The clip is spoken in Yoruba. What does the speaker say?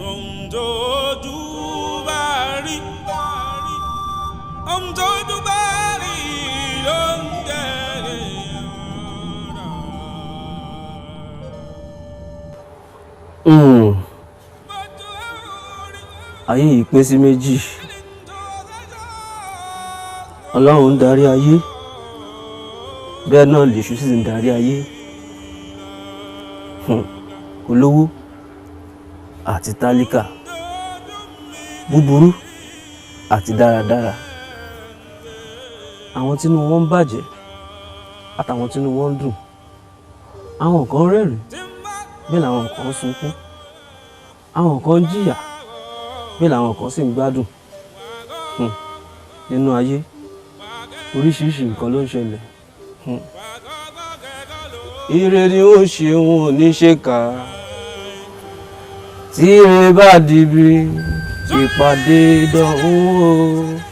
Ohun tójú bá rí, ohun tójú bá rí ló ń tẹ̀lé ọ̀rọ̀. Ayé yìí pín sí méjì. Ọlọ́run ń darí ayé, bẹ́ẹ̀ náà lèṣù sì ń darí ayé. Olówó àti tálíkà, búburú àti dáradára, àwọn tínú wọn ń bàjẹ́ àtàwọn tínú wọn ń dùn, àwọn kan rẹ́rìn-ín, bẹ́ẹ̀ làwọn kan ń sunkún, àwọn kan ń jìyà, bẹ́ẹ̀ làwọn kan sì ń gbádùn. Nínú ayé, oríṣiríṣi nǹkan ló ń ṣẹlẹ̀. Ire ni ó ṣe, wọn ò ní ṣe kà á. Tí ire bá dibi, ìpàdé dọ̀hún o.